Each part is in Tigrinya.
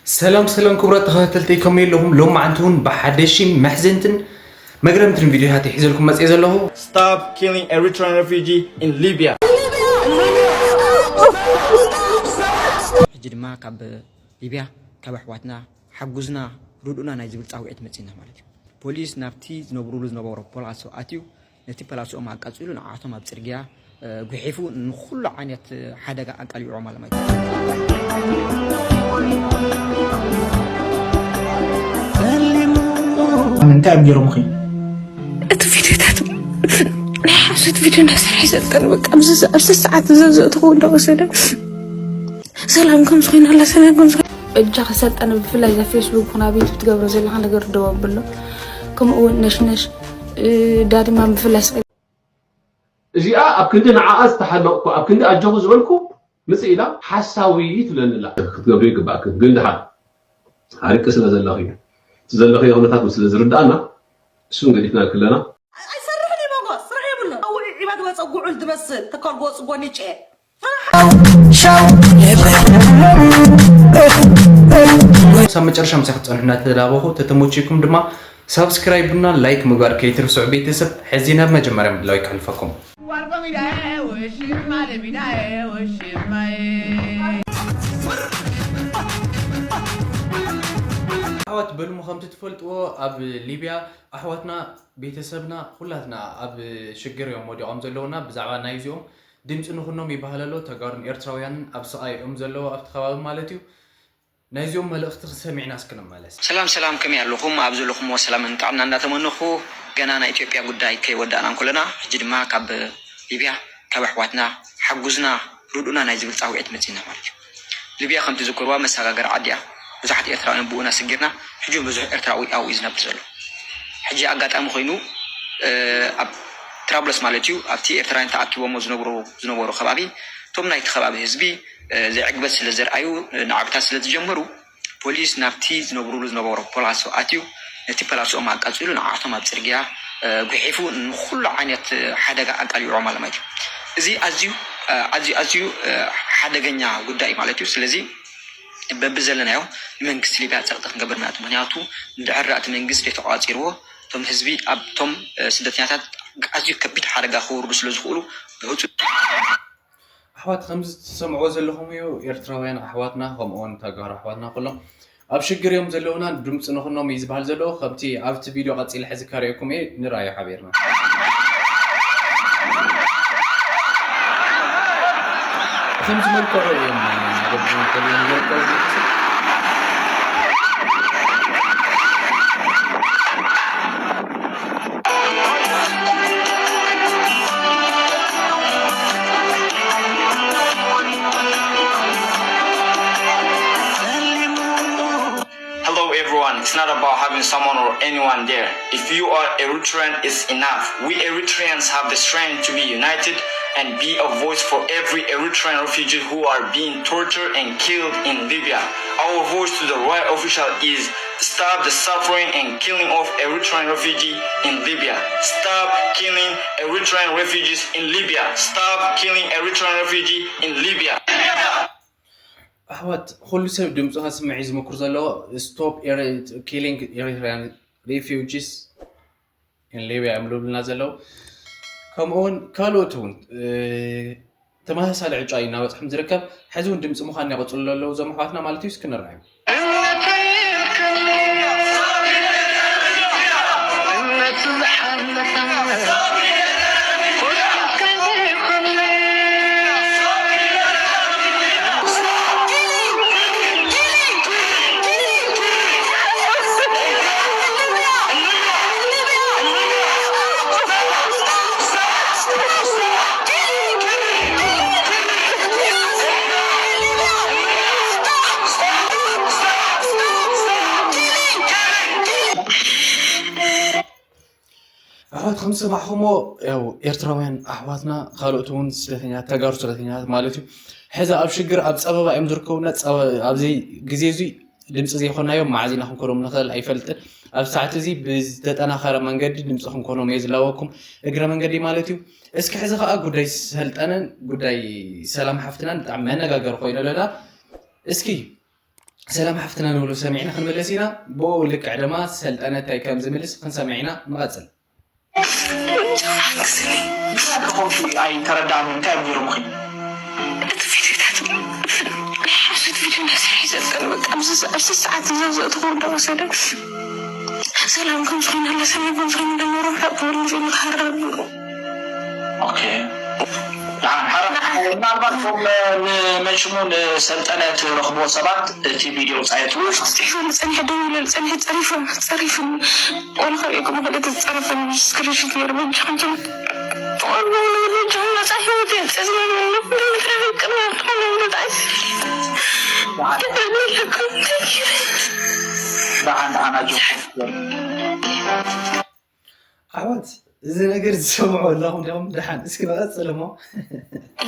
ሰላም ሰላም ክቡራት ተኸታተልተይ፣ ከመይ ኣለኹም? ሎማዓንቲ እውን ብሓደሽን መሕዘንትን መግረምትን ቪድዮታት ይሒዘልኩም መፅየ ዘለኹ። Stop killing Eritrean refugee in Libya. ሕጂ ድማ ካብ ሊብያ ካብ ኣሕዋትና ሓጉዝና ርድኡና ናይ ዝብል ፃውዒት መፂና ማለት እዩ። ፖሊስ ናብቲ ዝነብሩሉ ዝነበሩ ፖላሶ ኣትዩ ነቲ ፓላሶኦም ኣቃፂሉ ንዓቶም ኣብ ፅርግያ ጉሒፉ ንኩሉ ዓይነት ሓደጋ ኣቃሊዖም ኣሎ ማለት እዩ። ምንታይ እዮም ገይሮምኺ? እቲ ቪድዮታት ናይ ሓሶት ቪድዮ እናሰርሐ ይሰልጠን። በቃ ኣብዚ ኣብዚ ሰዓት እዚ ዘእትኹ እንዳወሰደ ሰላም ከም ዝኾይና ኣላ ሰላም ከም ዝኾይና እጃ ከሰልጠነ ብፍላይ እዛ ፌስቡክ ይኹን ኣብ ዩቱብ ትገብሮ ዘለኻ ነገር ደው ኣብሎ። ከምኡ እውን ነሽነሽ ዳድማ ብፍላይ እዚኣ ኣብ ክንዲ ንዓኣ ዝተሓለቕኩ ኣብ ክንዲ ኣጆኹ ዝበልኩ ምጽእ ኢላ ሓሳዊ ትብለኒ ኣላ። ክትገብርዮ ይግባእክን ግን ደሓን ሓሪቂ ስለ ዘለኺ እቲ ዘለኽዮ ኩነታት ስለ ዝርድኣና እሱን ገዲፍና ክለና ኣይሰርሕን እዩ መጎስ ስራሕ የብሉን ኣውዒ ዒባ ዝበፀ ጉዑል ዝመስል ተካል ጎፅ ጎኒጨ ሳብ መጨረሻ ምሳይ ክትፀንሑ እናተላበኹ ተተመችኩም ድማ ሳብስክራይብ እና ላይክ ምግባር ከይትርስዑ ቤተሰብ። ሕዚ ናብ መጀመርያ ምድላዊ ከሕልፈኩም። ኣሕዋት በልሙ ከምቲ ትፈልጥዎ ኣብ ሊብያ ኣሕዋትና ቤተሰብና ኩላትና ኣብ ሽግር እዮም ወዲቖም ዘለውና። ብዛዕባ ናይዚኦም ድምፂ ንኹኖም ይበሃል ኣሎ። ተጋሩን ኤርትራውያንን ኣብ ስቓይ እዮም ዘለዉ ኣብቲ ከባቢ ማለት እዩ። ናይዚኦም መልእኽቲ ክሰሚዕና እስኪ ንመለስ። ሰላም ሰላም ከመይ ኣለኹም? ኣብ ዘለኹምዎ ሰላምን ጥዕና እንዳተመነኹ ገና ናይ ኢትዮጵያ ጉዳይ ከይወዳእና እንከለና ሕጂ ድማ ካብ ሊብያ ካብ ኣሕዋትና ሓጉዝና ርድኡና ናይ ዝብል ፃውዒት መፂና ማለት እዩ። ሊብያ ከም ትዝክርዋ መሰጋገሪ ዓዲ እያ። ብዙሓት ኤርትራውያን ብኡና ስጊርና ሕጂ እውን ብዙሕ ኤርትራዊ ኣብኡ እዩ ዝነብር ዘሎ። ሕጂ ኣጋጣሚ ኮይኑ ኣብ ትራብሎስ ማለት እዩ ኣብቲ ኤርትራውያን ተኣኪቦሞ ዝነብሩ ዝነበሩ ከባቢ እቶም ናይቲ ከባቢ ህዝቢ ዘይዕግበት ስለ ዘርኣዩ ናዕብታት ስለ ዝጀመሩ ፖሊስ ናብቲ ዝነብሩሉ ዝነበሩ ፖላሶ ኣትዩ ነቲ ፓላሶኦም ኣቃጺሉ ንዓቶም ኣብ ጽርግያ ጉሒፉ ንኹሉ ዓይነት ሓደጋ ኣቃሊዖም ኣሎ ማለት እዩ። እዚ ኣዝዩ ኣዝዩ ኣዝዩ ሓደገኛ ጉዳይ ማለት እዩ። ስለዚ በብዘለናዮ ንመንግስቲ ሊብያ ጸቕጢ ክንገብር ማለት እዩ። ምክንያቱ እንድሕር እቲ መንግስቲ ዘይተቋጺርዎ እቶም ህዝቢ ኣብቶም ስደተኛታት ኣዝዩ ከቢድ ሓደጋ ክወርዱ ስለ ዝኽእሉ ብህፁ ኣሕዋት ከምዚ ትሰምዕዎ ዘለኹም እዩ ኤርትራውያን ኣሕዋትና ከምኡውን ተጋሩ ኣሕዋትና ኩሎም ኣብ ሽግር እዮም ዘለውና ድምፂ ንኹኖም እዩ ዝበሃል ዘሎ። ከምቲ ኣብቲ ቪድዮ ቀፂለ ሕዚ ከርእየኩም እየ ንርኣዮ ሓቢርና። ከምዚ መልክዑ እዮም Hello everyone, it's not about having someone or anyone there. If you are Eritrean, it's enough. We Eritreans have the strength to be united and be a voice for every Eritrean refugee who are being tortured and killed in Libya. Our voice to the right official is stop the suffering and killing of Eritrean refugee in Libya. Stop killing Eritrean refugees in Libya. Stop killing Eritrean refugee in Libya. ኣሕዋት ኩሉ ሰብ ድምፁ ከስምዕ እዩ ዝምክር ዘሎ። Stop killing Eritrean refugees in Libya እዮም ዝብሉና ዘለዉ። ከምኡ እውን ካልኦት እውን ተመሳሳሊ ዕጫ እዩ እናበፅሖም ዝርከብ። ሕዚ እውን ድምፂ ምዃን ይቕፅሉ ኣለዉ እዞም ኣሕዋትና ማለት እዩ። እስኪ ንርኣዮም። ኣሕዋት ከም ዝሰማዕኹሞ ያው ኤርትራውያን ኣሕዋትና ካልኦት እውን ስደተኛታት ተጋሩ ስደተኛታት ማለት እዩ ሕዚ ኣብ ሽግር ኣብ ፀበባ እዮም ዝርከቡና። ኣብዚ ግዜ እዚ ድምፂ ዘይኮናዮም መዓዝ ኢና ክንኮኖም ንኽእል ኣይፈልጥን። ኣብ ሰዓት እዚ ብዝተጠናኸረ መንገዲ ድምፂ ክንኮኖም እየ ዝላወኩም እግረ መንገዲ ማለት እዩ። እስኪ ሕዚ ከዓ ጉዳይ ሰልጠነን ጉዳይ ሰላም ሓፍትናን ብጣዕሚ መነጋገሪ ኮይኑ ኣለና። እስኪ ሰላም ሓፍትና ንብሎ ሰሚዕና ክንምለስ ኢና። ብኡ ልክዕ ድማ ሰልጠነ እንታይ ከም ዝምልስ ክንሰምዕ ኢና። ንቐጽል። ኣይተረዳእን እንታይ እዮም ገይሮምኺ? እቲ ቪድዮታት ናይ ሓሶት ቪድዮ እንዳሰርሐ ይሰልጠን። በቃ ኣብዚ ኣብዚ ሰዓት እዚ ዘእትኹ እንዳወሰደ ሰላም ከም ዝኾነ ኣላ ሰላም ከም ዝኾነ እንዳኖረ ሓቅ ክብል ምስ ኢሉ ክሃረር ኦኬ። ምናልባት ም ንመን ሽሙ ንሰልጠነ ትረኽብዎ ሰባት እቲ ቪድዮ ውፃየቱ ጽሒፈሉ ጸኒሐ ደው ኢለ ጸኒሐ ጸሪፈ ጸሪፍን ቆልካ ሪእኩም ከለ ተጻረፈን ስክሪንሾት ነይሩ በጃኹም ትብል ቆልቦ ነይሩ በጃኹም ነጻ ህይወት የንጽዝና ነሎ እንደምትረፍቅና ትኾነ እንደጣይ ደሓን ደሓን ኣጆ ኣሕዋት እዚ ነገር ዝሰምዑ ኣለኹም ዲኹም? ደሓን እስኪ ንቐጽል እሞ።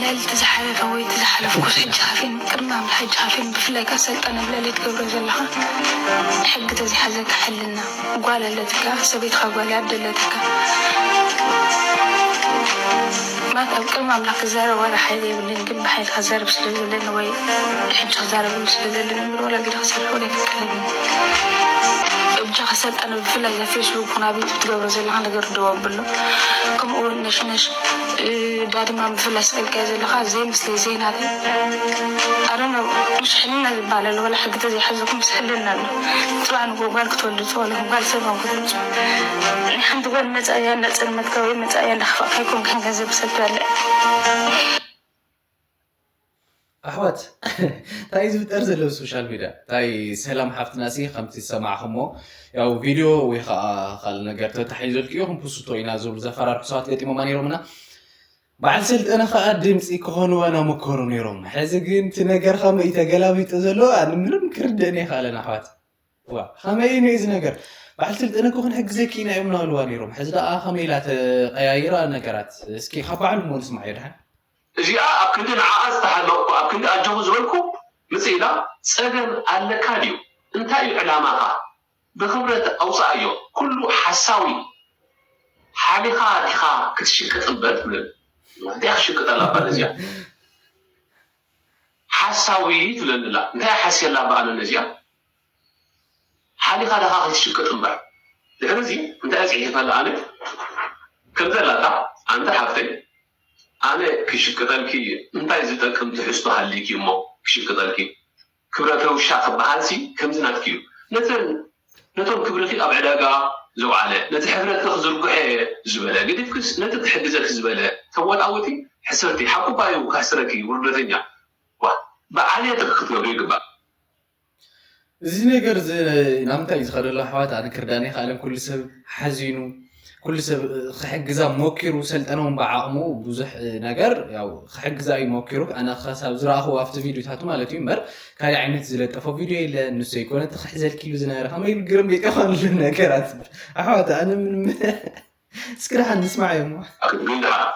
ለልቲ ዝሓለፈ ወይ እቲ ዝሓለፍኩስ ሕጂ ሃፊን ቅድሚ ኣምላኽ ሕጂ ሃፊን ብፍላይ ካብ ሰልጠነ ብለሊ ትገብሮ ዘለኻ ሕጊ ተዝሓዘካ ሕልና ጓል ኣለትካ ሰበይትኻ ጓል ኣደለትካ ማለት ኣብ ቅድሚ ኣምላኽ ክዛረብ ዋላ ሓይሊ የብልን ግን ብሓይሊ ክዛረብ ስለ ዘለኒ ወይ ሕጂ ክዛረበሉ ስለ ዘለኒ እምበር ዋላ ግደ ክሰርሕ ወላ ይፍቀደኒ እብጃ ከሰልጠነ ብፍላይ እዛ ፌስቡክ ኩን ኣብ ዩቱብ ትገብሮ ዘለኻ ነገር ደው ኣብሎ ከምኡ እውን ነሽነሽ ዳድማ ምፍላስ ቀልቀ ዘለኻ ዘይምስለ ዘይናተ ኣረነ ምሽ ሕልና ዝበሃል ኣሎ ወላ ሕጊ ተዘይሓዘኩም ምስ ሕልና ኣሎ ፅባሕ ንጎ ጓል ክትወልዱ ፅወለኹም ጓል ሰብ ክትወልፁ ናይ ሓንቲ ጓል መፃእያ እንዳፀልመትካ ወይ መፃእያ እንዳኽፋእካ ይኮንካን ገንዘብ ክሰብ ትበልዕ ኣሕዋት እንታይ ዝፍጠር ዘሎ ሶሻል ሚድያ እንታይ ሰላም ሓፍትና ሲ ከምቲ ዝሰማዕኹሞ ያው ቪድዮ ወይ ከዓ ካልእ ነገር ተታሒዘልክዮ ክንፕስቶ ኢና ዝብሉ ዘፈራርሑ ሰባት ገጢሞማ ነይሮምና በዓል ሰልጠነ ከዓ ድምፂ ክኾንዋ ናመከሩ ነይሮም ሕዚ ግን እቲ ነገር ከመይ ተገላቢጡ ዘሎ ኣነ ምንም ክርደእን ይኽኣለን ኣሕዋት ዋ ከመይ እዩ እዚ ነገር በዓል ስልጠነ እኮ ክንሕግዘኪ ኢና እዮም ናበልዋ ነይሮም ሕዚ ደኣ ከመይ ኢላ ተቀያይራ ነገራት እስኪ ካብ ባዕሉ እሞ ንስማዕ ድሓን እዚኣ ኣብ ክንዲ ንዓኣ ዝተሓለቕኩ ኣብ ክንዲ ኣጆኹ ዝበልኩ ምጽእ ኢላ ጸገም ኣለካ ድዩ እንታይ እዩ ዕላማኻ ብኽብረት ኣውጽኣዮ ኩሉ ሓሳዊ ሓሊኻ ዲኻ ክትሽቅጥ እምበር ትብል እንታይ ክሽቅጠላ እባ ነዚኣ ሓሳዊ ትብለኒ ኣላ እንታይ ሓስየላ እባ ኣነ ነዚኣ ሓሊኻ ዳኻ ከይትሽቅጥ እምበር ድሕሪ እዚ እንታይ እየ ፅሒፈላ ኣነ ከምዚ ኣላታ ኣንታ ሓፍተይ ኣነ ክሽቅጠልኪ እንታይ ዝጠቅም ትሕዝቶ ሃልይኪ እሞ ክሽቅጠልኪ ክብረተ ውሻ ክበሃል ሲ ከምዚ ናትኪ እዩ ነተን ነቶም ክብርኺ ኣብ ዕዳጋ ዘውዓለ ነቲ ሕብረትኪ ክዝርግሖ እየ ዝበለ ገዲፍክስ ነቲ ክሕግዘኪ ዝበለ ተወጣውጢ ሕስርቲ ሓቁ እባ እዩ ከሕስረኪ ውርደተኛ ዋ ብዓልየትኺ ክትገብርዮ ይግባእ እዚ ነገር እዚ ናብ ምንታይ እዩ ዝኸደሉ ኣሕዋት ኣነ ክርዳን ይኽኣለን ኩሉ ሰብ ሓዚኑ ኩሉ ሰብ ክሕግዛ ሞኪሩ ሰልጠነ እውን ብዓቕሙ ብዙሕ ነገር ያው ክሕግዛ እዩ ሞኪሩ ኣነ ክሳብ ዝረኣኽዎ ኣብቲ ቪድዮታቱ ማለት እዩ እምበር ካልእ ዓይነት ዝለጠፎ ቪድዮ የለ ንሱ ዘይኮነ እቲ ክሕዘልኪ ኢሉ ዝነበረ ከመይ ኢሉ ግርም ቤት ይኾንሉ ነገራት ኣሕዋት ኣነ ምንም እስኪ ደሓን ንስማዓዮ እሞ። ግን ደሓን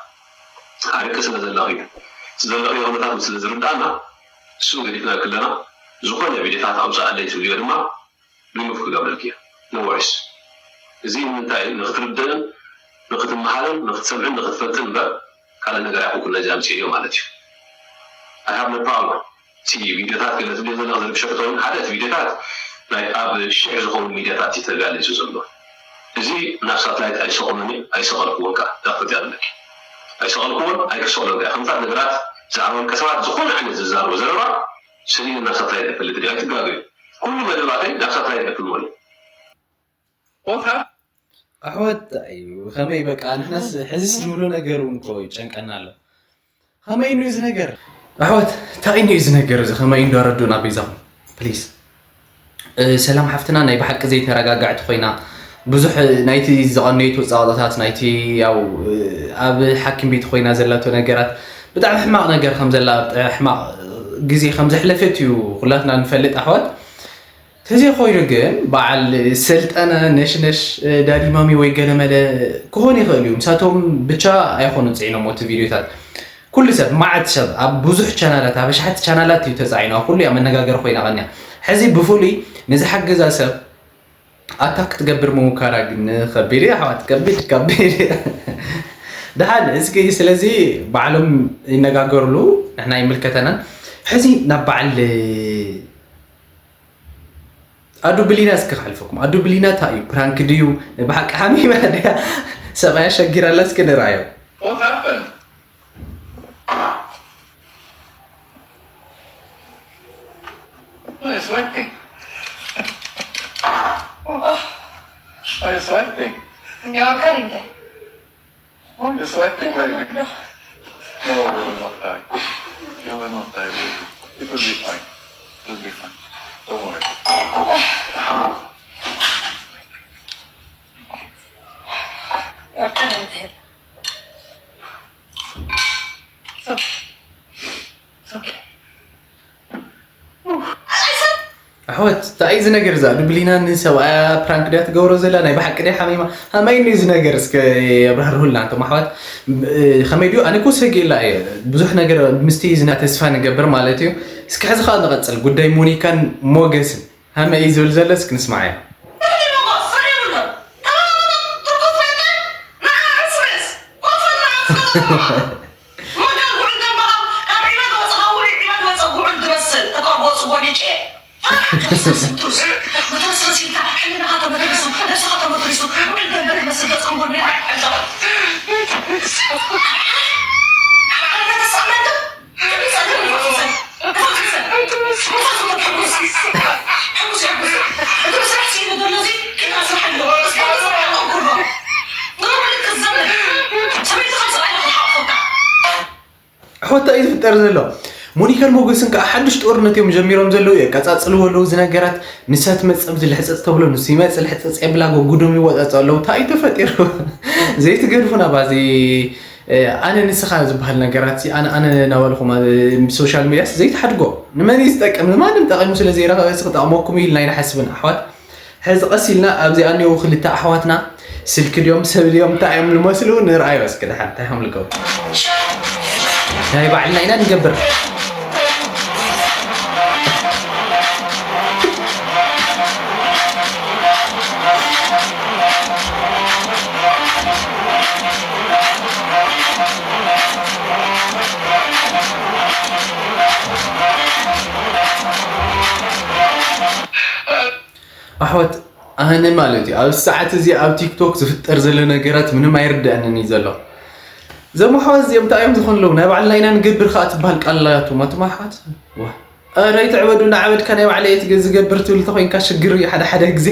ዓርቂ ስለ ዘለኺ ዘለኺ ኩነታት ስለ ዝርድኣና እሱ ገዲፍና ክለና ዝኾነ ቪድዮታት ኣውፅኣለይ ትብልዮ ድማ ሪሙቭ ክገብረልኪ እየ no worries እዚ ንምንታይ ንክትርድእን ንክትመሃርን ንክትሰምዕን ንክትፈልጥን እምበር ካልእ ነገር ኣይኮንኩን ነዚ ኣምፅኤዮ ማለት እዩ I have no problem እቲ ቪድዮታት ገለ ትብልዮ ዘለኺ ዝርብሸኪ ተኮይኑ ሓደ እቲ ቪድዮታት ናይ ኣብ ሽሕ ዝኸውን ሚድያታት እዩ ተጋሊፁ ዘሎ እዚ ናብ ሳትላይት ኣይሰቐሎን እዩ ኣይሰቐልክዎን ከዓ ዳክተር ኣለኪ ኣይሰቐልክዎን ኣይክሰቐሎን ከዓ ከምታት ነገራት ብዛዕባ ውልቀ ሰባት ዝኾነ ዓይነት ዝዛረቦ ዘረባ ሰሊሉ ናብ ሳትላይት ኣይፈልጥን እዩ ኣይትጋገዩ ኩሉ መደባተይ ናብ ሳትላይት ኣይፍንዎን እዩ ቦታ ኣሕዋት እዩ ከመይ በቃ ንሕናስ ሕዚስ ንብሎ ነገር እውን እኮ ይጨንቀና ኣሎ ከመይ እዩ እዚ ነገር ኣሕዋት እንታይ እዩ እዚ ነገር እዚ ከመይ እንዳረዱና ቤዛኹም ፕሊስ ሰላም ሓፍትና ናይ ብሓቂ ዘይተረጋጋዕቲ ኮይና ብዙሕ ናይቲ ዝቐነየቶ ፃወታታት ናይቲ ያው ኣብ ሓኪም ቤት ኮይና ዘላቶ ነገራት ብጣዕሚ ሕማቕ ነገር ከም ዘላ ሕማቕ ግዜ ከም ዘሕለፈት እዩ ኩላትና ንፈልጥ ኣሕዋት ተዘይኮይኑ ግን በዓል ሰልጠነ ነሽነሽ ዳዲማሚ ወይ ገለመለ ክኾን ይኽእል እዩ ምሳቶም ብቻ ኣይኾኑ ፅዒኖሞ እቲ ቪድዮታት ኩሉ ሰብ ማዓት ሰብ ኣብ ብዙሕ ቻናላት ኣብ ኣሽሓት ቻናላት እዩ ተፃዒኑ ኣብ ኩሉ እያ መነጋገሪ ኮይና ቀንያ ሕዚ ብፍሉይ ንዝሓግዛ ሰብ ኣታክ ክትገብር ምሙካራ ግን ከቢድ እዩ ኣሕዋት ከቢድ ከቢድ እዩ ደሓን እስኪ ስለዚ ባዕሎም ይነጋገርሉ ንሕና ይምልከተናን ሕዚ ናብ በዓል ኣዱ ብሊና እስኪ ክሕልፈኩም። ኣዱ ብሊና እንታይ እዩ? ፕራንክ ድዩ? ብሓቂ ሓሚማ ድያ? ሰብኣያ ሸጊራላ እስኪ ንርኣዮ። What happened? Why are you sweating? Why are you sweating? You're cutting it. Why are you sweating, baby? No, we will not die. You will not die, baby. It will be fine. It will be fine. Don't worry. You're cutting it. ኣሕዋት እንታይ እዩ ዝነገር እዛ ዱብሊና ንሰብኣያ ፕራንክ ድያ ትገብሮ ዘላ ናይ ብሓቂ ድያ ሓሚማ ሃማይ እዩ ዝነገር እስከ የብራህርሁልና እንቶም ኣሕዋት ከመይ ድዩ ኣነ ኮ ሰጊላ እየ ብዙሕ ነገር ምስቲ ዝና ተስፋ ንገብር ማለት እዩ እስከ ሕዚ ከዓ ንቐፅል ጉዳይ ሞኒካን ሞገስን ሃመ እዩ ዝብል ዘሎ እስኪ ንስማዓዮ ኣሕዋት እንታይ እዩ ዝፍጠር ዘሎ? ሞኒካን ሞገስን ከዓ ሓዱሽ ጦርነት እዮም ጀሚሮም ዘለዉ የቀፃፅልዎ ኣለዉ እዚ ነገራት ንሳ ትመፅእ ኣብዚ ልሕፀፅ ተብሎ ንሱ ይመፅእ ልሕፀፅ የብላ ጎጉዶም ይወፃፁ ኣለዉ እንታይ እዩ ተፈጢሩ ዘይትገድፉና ባዚ ኣነ ንስኻ ዝበሃል ነገራት ኣነ ኣነ ናበልኹም ሶሻል ሚዲያስ ዘይትሓድጎ ንመን እዩ ዝጠቅም ንማንም ጠቂሙ ስለ ዘይረኸበ ክጠቕመኩም ኢልና ኣይንሓስብን ኣሕዋት ሕዚ ቀስ ኢልና ኣብዚኣ እኒው ክልተ ኣሕዋትና ስልኪ ድዮም ሰብ ድዮም እንታይ እዮም ዝመስሉ ንርኣዮ እስኪ ድሓን እንታይ እዮም ልገቡ ናይ ባዕልና ኢና ንገብር ኣሕዋት ኣነ ማለት እዩ ኣብ ሰዓት እዚ ኣብ ቲክቶክ ዝፍጠር ዘሎ ነገራት ምንም ኣይርድኣንን እዩ ዘሎ እዞም ኣሕዋት እዚኦም እንታይ እዮም ዝኾኑ ኣለዉ ናይ ባዕልና ኢና ንገብር ከዓ ትበሃል ቃል ኣላቶም ኣቶም ኣሕዋት ረ ይትዕበዱ እናዓበድካ ናይ ባዕለ ዝገብር ትብል ተኮይንካ ሽግር እዩ ሓደ ሓደ ግዜ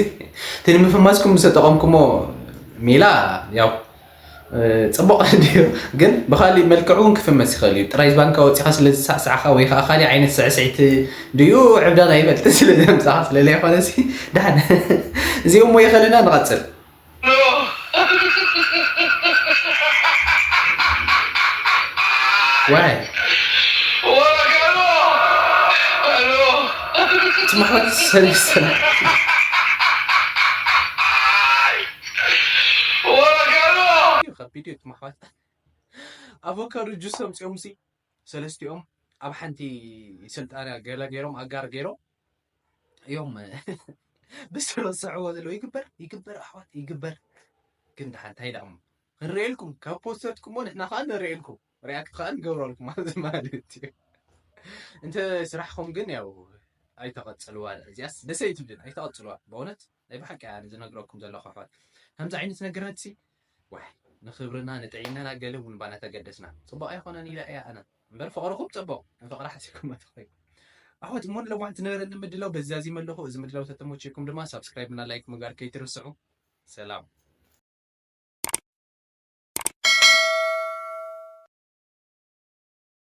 እቲ ንምፍማስኩም ዝተጠቐምኩሞ ሜላ ያው ፅቡቕ ድዩ ግን ብካሊእ መልክዑ እውን ክፍመስ ይኽእል እዩ ጥራይ ባንካ ወፂኻ ስለ ዝሳዕሳዕካ ወይ ከዓ ካሊእ ዓይነት ስዕስዒት ድዩ ዕብዳን ኣይፈልጥ ስለ ዘምፃኻ ስለ ዘይኮነ ዳሕን እዚኦም ሞ ይኸልና ንቐፅል ዋይ ትማሕበት ሰለስተና ከቢድ እዩ ትማሕበት ኣቮካዶ ጁስ ኣምፅኦም ሲ ሰለስቲኦም ኣብ ሓንቲ ስልጣንያ ገለ ገይሮም ኣጋር ገይሮም እዮም ብስሮ ዝስዕዎ ዘለዎ ይግበር ይግበር ኣሕዋት ይግበር ግን ድሓን እንታይ ደኣ ክንርእየልኩም ካብ ፖስተትኩሞ ንሕና ከዓ ንርእየልኩም ሪያክት ከዓ ንገብረልኩም ኣብዚ ማለት እዩ እንተ ስራሕኹም ግን ያው ኣይተቐፅልዋ እዚኣስ ደሰ ይትብልን ኣይተቐፅልዋ በእውነት ናይ ብሓቂ ኣነ ዝነግረኩም ዘለኹ ኣሕዋት ከምዚ ዓይነት ነገራት ሲ ዋይ ንክብርና ንጥዒናና ገለ እውን ባና ተገደስና ፅቡቕ ኣይኮነን ኢለ እያ ኣነ እምበር ፍቕርኹም ፅቡቕ ንፍቕሪ ሓሲብኩም ኣትኸይ ኣሕዋት እሞ ንለማዓንቲ ነበረኒ ምድላው በዚ ኣዚመ ኣለኹ እዚ ምድላው ተተመችኩም ድማ ሳብስክራይብ እና ላይክ ምግባር ከይትርስዑ ሰላም